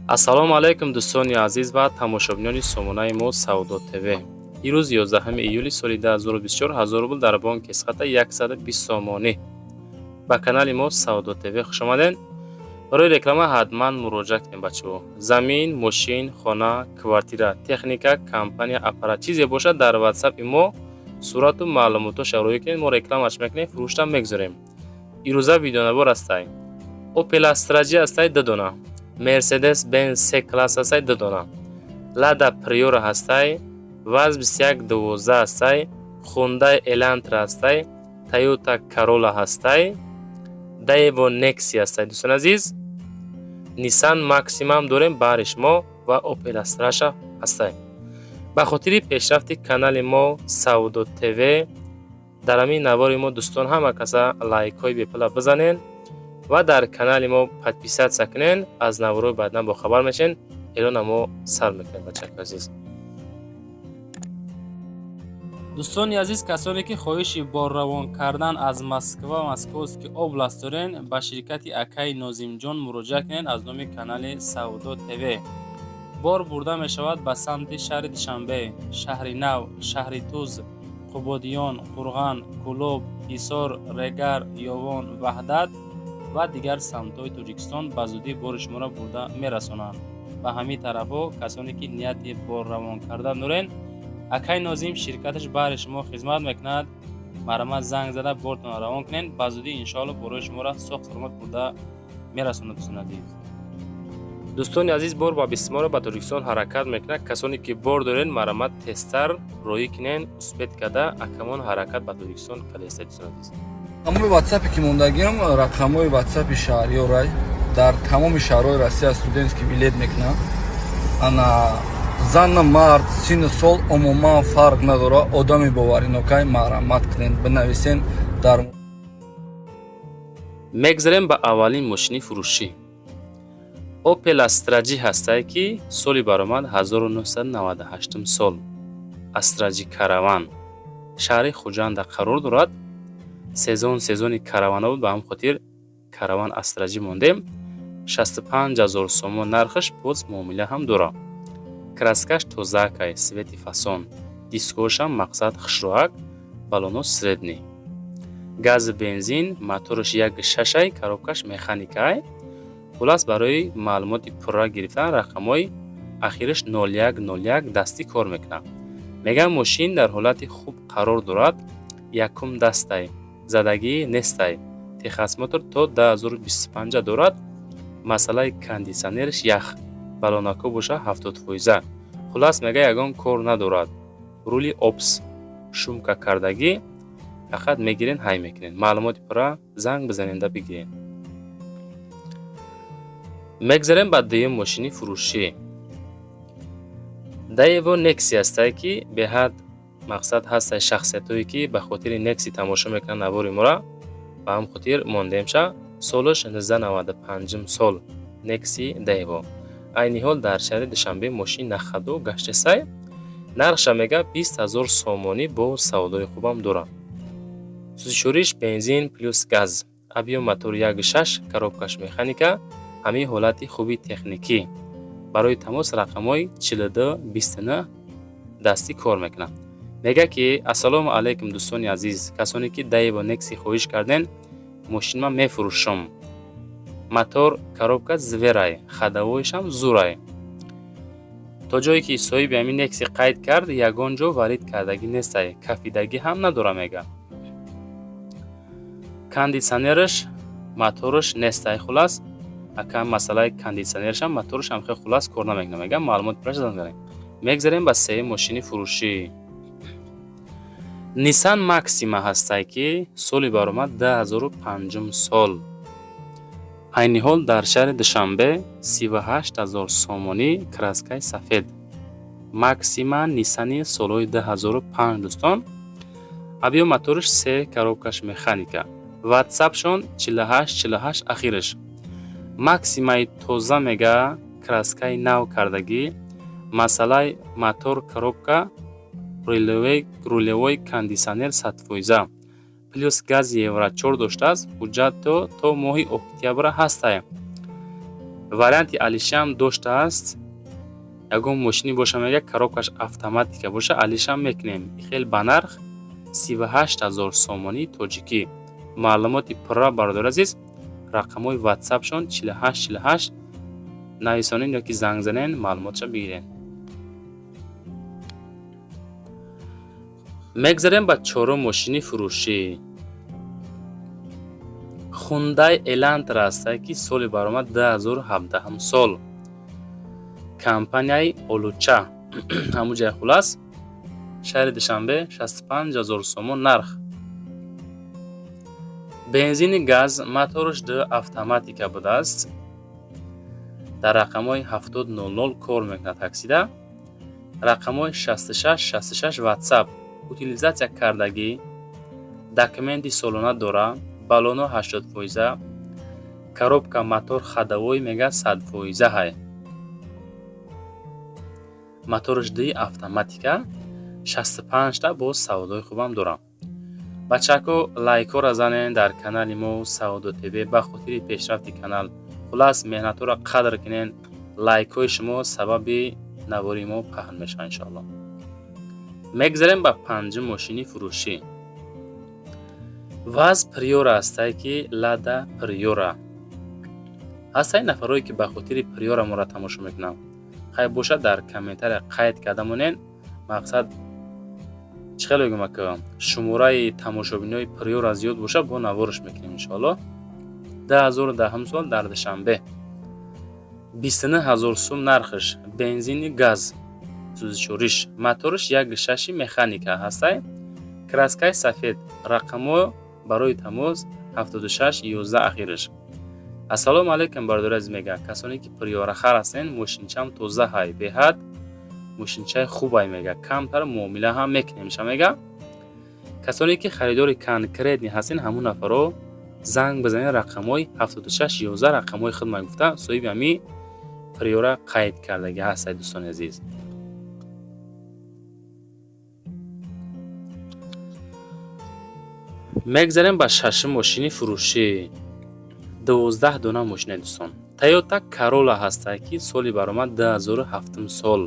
Ассалому алайкум, дӯстони азиз ва тамошобинони сомонаи мо Савдо ТВ. Ирӯз, 11 июли соли 2024, 1000 рубл дар бонки Эсхата 120 сомонӣ. Ба канали мо Савдо ТВ хушомаден. Барои реклама ҳатман муроҷиат кунем, бачаҳо. Замин, мошин, хона, квартира, техника, компания, аппарат, чизе бошад, дар ватсапи мо сурату маълумотоша роҳӣ кунед, мо рекламаш мекунем, фурӯштам мегузорем. Ирӯза видеонабор ҳастай. Opel Astra G ҳастай, ду дона. Mercedes Benz C класс ҳастай, ду дона. Lada Priora ҳастай, ВАЗ 2112 ҳастай, Hyundai Elantra ҳастай, Toyota Corolla ҳастай, Daewoo Nexia ҳастай, дӯстони азиз. Nissan Maxima дорем баҳри шумо ва Opel Astra ҳастай. Ба хотири пешрафти канали мо Савдо ТВ дар ҳамин навори мо, дӯстон, ҳама каса лайкҳои бепула бизанен ва дар канали мо подписаться кунен, аз наворҳои баъдан бохабар мешен. Эълона мо сар мекунем, бачако азиз. Дӯстони азиз, касоне ки хоҳиши борравон кардан аз Москва, Московский область дорен, ба ширкати акаи Нозимҷон муроҷиат кунед. Аз номи канали Савдо ТВ бор бурда мешавад ба самти шаҳри Душанбе, Шаҳри Нав, Шаҳри Туз, Қубодиён, Қурған, Кӯлоб, Ҳисор, Регар, Ёвон, Ваҳдат ва дигар самтҳои Тоҷикистон. Ба зудӣ бори шуморо бурда мерасонанд ба ҳамин тарафҳо. Касоне ки нияти борравон кардан дорен, акаи Нозим ширкаташ баҳри шумо хизмат мекунад. Марҳамат, занг зада бортонро равон кунед. Ба зудӣ, иншоалло, борои шуморо соғ саломат бурда мерасонад. Дӯстони азиз, дӯстони азиз, бор ба бисморо ба Тоҷикистон ҳаракат мекунад. Касоне ки бор дорен, марҳамат, тезтар роҳӣ кунен. Успеть карда акамон ҳаракат ба Тоҷикистон кардааста, дӯстони азиз. Рақамҳои ватсапе ки мондагиам, рақамҳои ватсапи шаҳриёрай. Дар тамоми шаҳрҳои Россия студентский билет мекунам. Ана, зану мард, сину сол умуман фарқ надорад. Одами боваринокай, марҳамат кунед, бинависен дар Мегзарем ба аввалин мошини фурӯшӣ. Opel Astra G ҳастае, ки соли баромад 1998 сол. Astra G Caravan шаҳри Хуҷанда қарор дорад. Сезон сезони каравана буд, ба ҳамин хотир Караван Astra G мондем. 65 ҳазор сомон нархаш, боз муомила ҳам дорад. Краскаш тозаакай, цвети фасон, дискошам мақсад хушроак, баллоно средний, газ, бензин, мотораш як шашай, коробкаш механикай. Хулас, барои маълумоти пурра гирифтан рақамҳои ахираш 0101 дастӣ кор мекунад. Мегӯям, мошин дар ҳолати хуб қарор дорад, якум дастай, задагӣ нестай, техосмотр то 2025 дорад. Масъалаи кондитсионераш ях, баллонако боша 70%. Хулас, мега, ягон кор надорад. Рули ОБС, шумка кардагӣ, фақат мегирен, ҳай мекунен. Маълумоти пурра занг бизаненда бигирен. Мегзарем ба дуюм мошини фурӯшӣ. Daewoo Nexia ҳастае, ки беҳад мақсад ҳастай, шахсиятҳое ки ба хотири Nexia тамошо мекунанд навори мора, ба ҳамин хотир мондемша. Солаш 1995 сол, Nexia Daewoo. Айни ҳол дар шаҳри Душанбе мошини на ходу гаштесай. Нархша мега 20 000 сомонӣ, бо савдои хубам дорад. Сӯзишвориш бензин плюс газ, объём мотор 1,6, коробкаш механика, ҳамин ҳолати хуби техникӣ. Барои тамос рақамҳои 42 29 дастӣ кор мекунад. Мегӯяд, ки ассалому алайкум, дӯстони азиз, касоне ки Daewoo Nexia хоҳиш карден, мошин ман мефурӯшам. Мотор, коробка зверай, ходовойшам зурай. То ҷое ки соҳиби ҳамин Nexia қайд кард, ягон ҷо варид кардагӣ нестай, кафидагӣ ҳам надора. Мега, кондитсионераш, мотораш нестай. Хулас, ака, масъалаи кондитсионерашам, моторашам хеле, хулас, кор намекунад. Мегам, маълумоти пурраш занг. Мегзарем ба сеюм мошини фурӯшӣ. Nissan Maxima ҳастай, ки соли баромад 2005 сол. Айни ҳол дар шаҳри Душанбе 38 000 сомонӣ, краскаи сафед. Максима Ниссани солҳои 2005, дӯстон. Объём мотораш се, коробкаш механика. Ватсапшон 48 48 ахираш. Максимаи тоза, мега, краскаи нав кардагӣ, масъалаи мотор, коробка, рулевой, кондитсионер 100%, плюс гази евро 4 доштааст. Ҳуҷҷатто то моҳи октябра ҳастай. Варианти алишам доштааст. Ягон мошини боша, мега, коробкаш автоматика боша, алишам мекунем. Хел ба нарх 38 000 сомонии тоҷикӣ. Маълумоти пурра, бародари азиз, рақамҳои ватсапшон 48 48 нависонен ёки занг занен, маълумотша бигирен. Мегзарем ба чорум мошини фурӯшӣ. Хундай Элантра ҳастае, ки соли баромад 2017 сол, компанияи Олуча ҳамун ҷай. Хулас, шаҳри Душанбе, 65 000 сомон нарх. Бензини газ, мотораш д автоматика будааст. Дар рақамҳои 7000 кор мекунад таксида. Рақамҳои 66 66 ватсап. Утилизатсия кардагӣ, документи солона дора, баллоно 80%, коробка, мотор ходовой мега 100% ҳай. Мотораш ди автоматика, 65-та боз савдои хубам дорам. Бачако, лайкҳоро занен дар канали мо Савдо ТВ ба хотири пешрафти канал. Хулас, меҳнатҳоро қадр кунен. Лайкҳои шумо сабаби навори мо паҳн мешавад, иншоалло. Мегзарем ба панҷум мошини фурӯшӣ. ВАЗ Приора ҳастае, ки Лада Приора ҳастаи. Нафарое, ки ба хотири Приора моро тамошо мекунанд, хай бошад, дар комментария қайд карда монен. Мақсад чӣ хеле бигӯм, ака, шумораи тамошобинои Приора зиёд бошад, бо наворш мекунем, иншоалло. 2010 сол, дар Душанбе, 29 000 сум нархш. Бензини газ, сӯзишвориш, мотораш як шаши механика ҳастай. Краскаи сафед. Рақамҳо барои тамос 76 11 ахираш. Ассалому алайкум, бародари азиз, мега. Касоне ки приорахар ҳастен, мошинчаам тоза ҳай, беҳад мошинчаи хубай, мега. Камтар муомила ҳам мекунем ша, мега. Касоне ки харидори конкретный ҳастен, ҳамун нафарро занг бизанед, рақамҳои 76 11, рақамҳои хидмат гуфта, соҳиби ҳами Приора қайд кардагӣ ҳастед, дӯстони азиз. Мегзарем ба шашум мошини фурӯшӣ. 12 дона мошина, дӯстон. Тойота Карола ҳастае, ки соли баромад 2007 сол.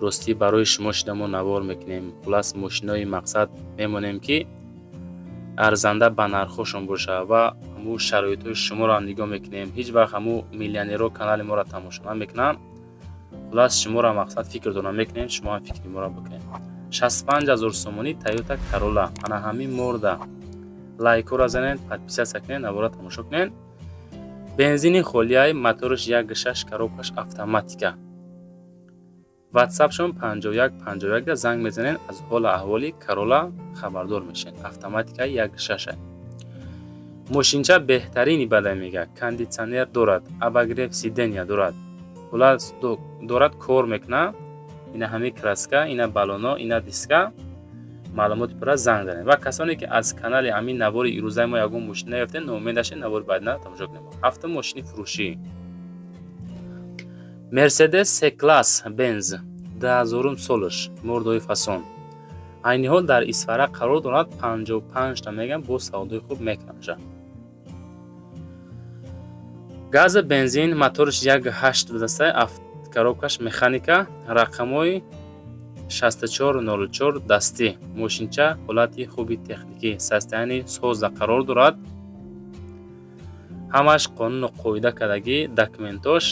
Ростӣ, барои шумо шида мо навор мекунем. Хулас, мошинои мақсад мемонем, ки арзанда ба нархҳошон боша ва ҳамун шароитҳои шуморо ҳам нигоҳ мекунем. Ҳеҷ вақт ҳамун миллионерҳо канали моро тамошо намекунанд. Хулас, шуморо мақсад фикртонро мекунем, шумо ҳам фикри моро бикунед. 65 000 сомонӣ Тойота Карола. Ана ҳамин морда лайкҳоро занед, подписаться кунед, навора тамошо кунед. Бензини холияй, мотораш як шаш, коробкаш автоматика. Ватсапшон 51 51 да занг мезанед, аз ҳолу аҳволи Карола хабардор мешавед. Автоматика як шаша. Мошинча беҳтарини бадай, мега. Кондитсионер дорад, обогрев сидения дорад, хулас дорад, кор мекунад. Ина ҳамин краска, ина баллоно, ина диска. Маълумоти пурра занг занед. Ва касоне ки аз канали ҳамин навори ирӯзаи мо ягон мошин наёфтед, ноумед нашед, навори баъдина тамошо кунед. Ҳафтум мошини фурӯшӣ. Мерседес С класс бенз, 2000-ум солаш, мордои фасон. Айни ҳол дар Исфара қарор дорад, 55-та мегам, бо савдои хуб мекунад. Газа, бензин, мотораш як ҳашт будастай, коробкаш механика. Рақамҳои 64 04 дастӣ. Мошинча ҳолати хуби техникӣ, состояние соза қарор дорад. Ҳамаш қонуну қоида кардагӣ, документош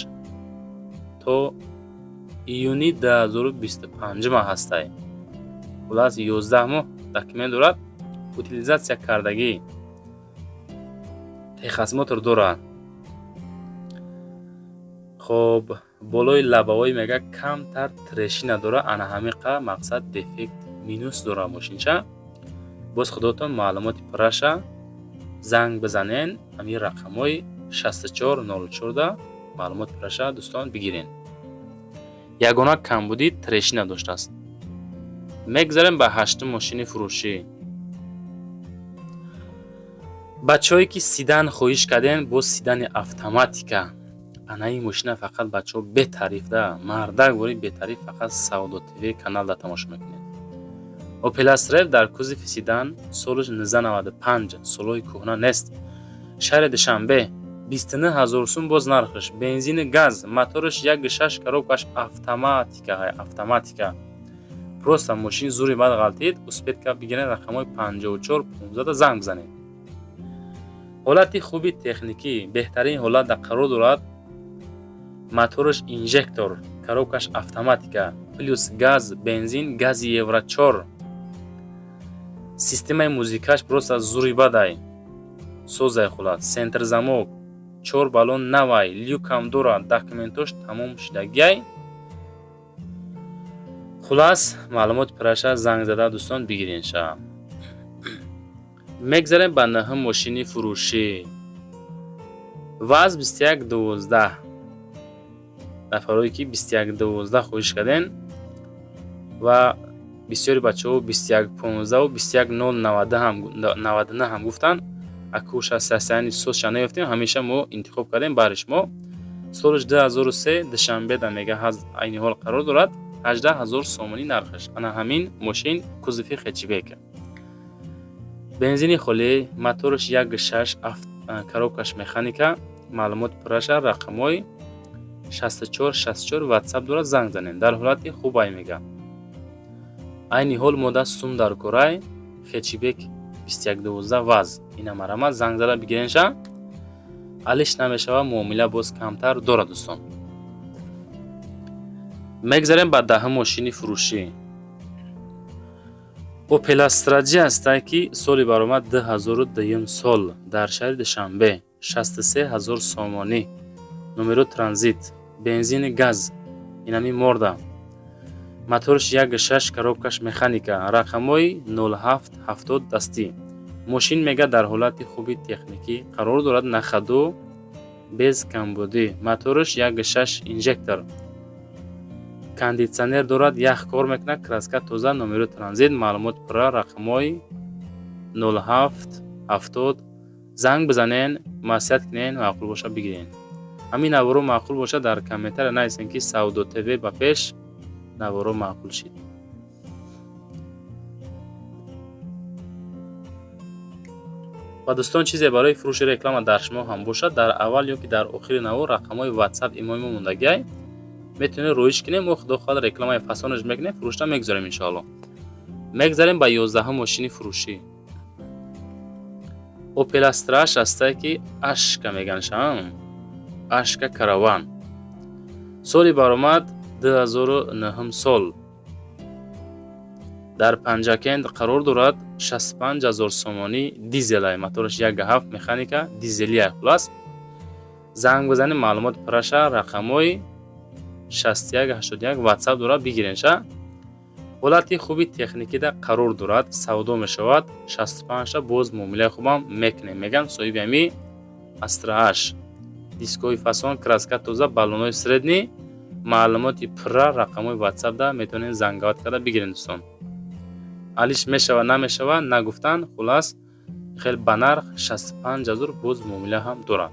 то июни 2025 ҳастай. Хулас, 11 моҳ документ дорад, утилизатсия кардагӣ, техосмотр дорад. Хоб, болои лобовой, мега, камтар трещина дорад. Ана ҳамиқа мақсад дефект, минус дорад мошинча. Боз худотон маълумоти пурраша занг бизанен, ҳамин рақамҳои 64 04 да маълумоти пурраша, дӯстон, бигирен. Ягона камбудӣ трещина доштааст. Мегзарем ба ҳаштум мошини фурӯшӣ. Бачаҳое ки седан хоҳиш кардем, боз седани автоматика. Ана ин мошина фақат, бачаҳо, бетариф да, мардак вори бетариф, фақат Савдо ТВ каналда тамошо мекунед. Опел Астра дар кузови седан, солаш 1995, солҳои кӯҳна нест. Шаҳри Душанбе, 29 000 сум боз нархш. Бензини газ, мотораш 1.6, коробкаш автоматика ҳай, автоматика. Просто мошин зури бад ғалтид, успеть ка бигирен, рақамҳои 54 15 занг бизанед. Ҳолати хуби техникӣ, беҳтарин ҳолат дар қарор дорад. Мотораш инжектор, коробкаш автоматика, плюс газ, бензин, гази Евро 4. Системаи музикаш просто зури бадай. Созай хулас, центр замок, 4 баллон навай, люкам дорад, документош тамом шудагиай. Хулас, маълумоти пурраша занг зада дӯстон бигирен ша. Мегзарем ба нӯҳум мошини фурӯшӣ. ВАЗ 2112. Нафарое ки 2112 хоҳиш карден ва бисёри бачаҳо 2115 21099 ҳам гуфтанд. Акуша состояние созша наёфтем, ҳамеша мо интихоб кардем бари шумо. Солаш 2003, Душанбеда мега айни ҳол қарор дорад, 18 000 сомонӣ нархаш. Ана ҳамин мошин кузови хэтчбек. Бензини холӣ, мотораш 1.6, коробкаш механика, маълумот пурраша рақамҳои 64 64 WhatsApp дорад, занг занед. Дар ҳолати хуб ай мега. Айни ҳол мода сум дар корай хэтчбек 2112 ВАЗ. Ина марама занг зада бигиренша. Алиш намешава, муомила боз камтар дорад дӯстон. Мегзарем ба даҳум мошини фурӯшӣ. Opel Astra J ҳастае ки соли баромад 2002 сол дар шаҳри Душанбе, 63 000 сомонӣ. Номеро транзит, бензини газ, инами морда. Мотораш 1.6, коробкаш механика, рақамҳои 07 70 дастӣ. Мошин мега дар ҳолати хуби техникӣ қарор дорад, на ходу, без камбудӣ. Мотораш 1.6 инжектор. Кондитсионер дорад, ях кор мекунад, краска тоза, номеро транзит, маълумот пурра рақамҳои 07 70 занг бизанен, маслиҳат кунен, маъқул боша бигирен. Ҳамин наворо маъқул боша дар комментария нависен ки Савдо ТВ ба пеш, наворо маъқул шид. Ва дӯстон, чизе барои фурӯши реклама дар шумо ҳам бошад, дар аввал ё ки дар охири навор рақамҳои WhatsApp имои мо мондагиай, метавонед роиш кунем, мо худо хоҳад рекламаи фасонаш мекунем, фурӯшта мегузорем иншоалло. Мегзарем ба 11-ум мошини фурӯшӣ. Opel Astra H ҳастае ки Ашка меганшам. Ашка Караван. Соли баромад 2009 сол. Дар Панҷакент қарор дорад, 65 000 сомонӣ, дизелай, мотораш 1.7 механика, дизелия хулас. Занг бизанед, маълумот пурраша рақамҳои 61 81 WhatsApp дорад, бигиренша. Ҳолати хуби техникида қарор дорад, савдо мешавад, 65-та боз муомилаи хубам мекунем, меган соҳиби ҳами Astra H. Дискои фасон, краска тоза, баллонҳои средний, маълумоти пурра рақамҳои WhatsApp-да метавонед зангават карда бигиред дӯстон. Алиш мешава намешава нагуфтан, хулас хел ба нарх 65 000 боз муомила ҳам дорад.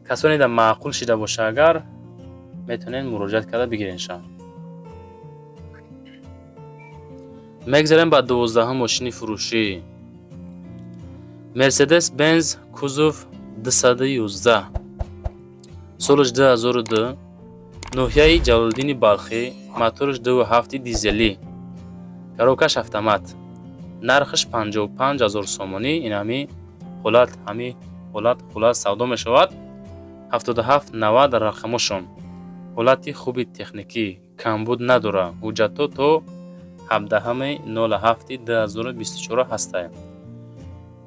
Касоне да маъқул шида боша агар метавонед муроҷиат карда бигиренша. Мегзарем ба 12-ум мошини фурӯшӣ. Mercedes Benz кузов 211. Солаш 2002, ноҳияи Ҷалолиддини Балхӣ, мотораш 2.7 дизелӣ, коробкаш автомат. Нархаш 55 000 сомонӣ, ин ҳами ҳолат, ҳами ҳолат хулас савдо мешавад. 77 90 рақамошон. Ҳолати хуби техникӣ, камбуд надорад. Ҳуҷҷатҳо то 17.07.2024 ҳастанд.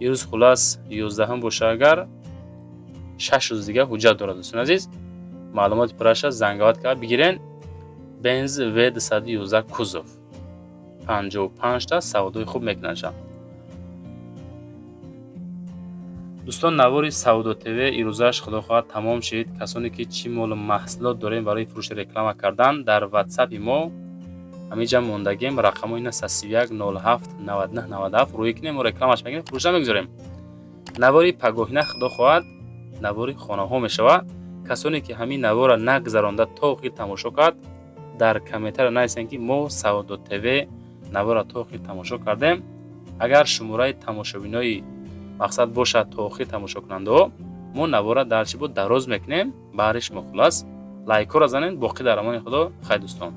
Ирӯз хулас 11 боша агар 6 рӯз дига ҳуҷҷат дорад дӯстони азиз. Маълумоти пурраша зангават карда бигирен. Benz V211 кузов. 55 та савдои хуб мекунанд. Дӯстон, навори Савдо ТВ ирӯзааш худо хоҳад тамом шид. Касоне ки чӣ молу маҳсулот дорем барои фурӯши реклама кардан, дар WhatsApp-и мо ҳамиҷа мондагем, рақамҳои 931 07 99 97 рӯй кунем, мо рекламаш мекунем, фурӯшта мегузорем. Навори пагоҳина худо хоҳад навори хонаҳо мешавад. Касоне ки ҳамин наворро нагзаронда то охир тамошо кард, дар комментария нависем ки мо Савдо ТВ наворро то охир тамошо кардем. Агар шумораи тамошобинои мақсад бошад, то охир тамошокунандаҳо, мо навора дар чӣ буд дароз мекунем баҳри шумо. Хулас, лайкҳоро занед. Боқӣ дар амони Худо. Хай, дӯстон.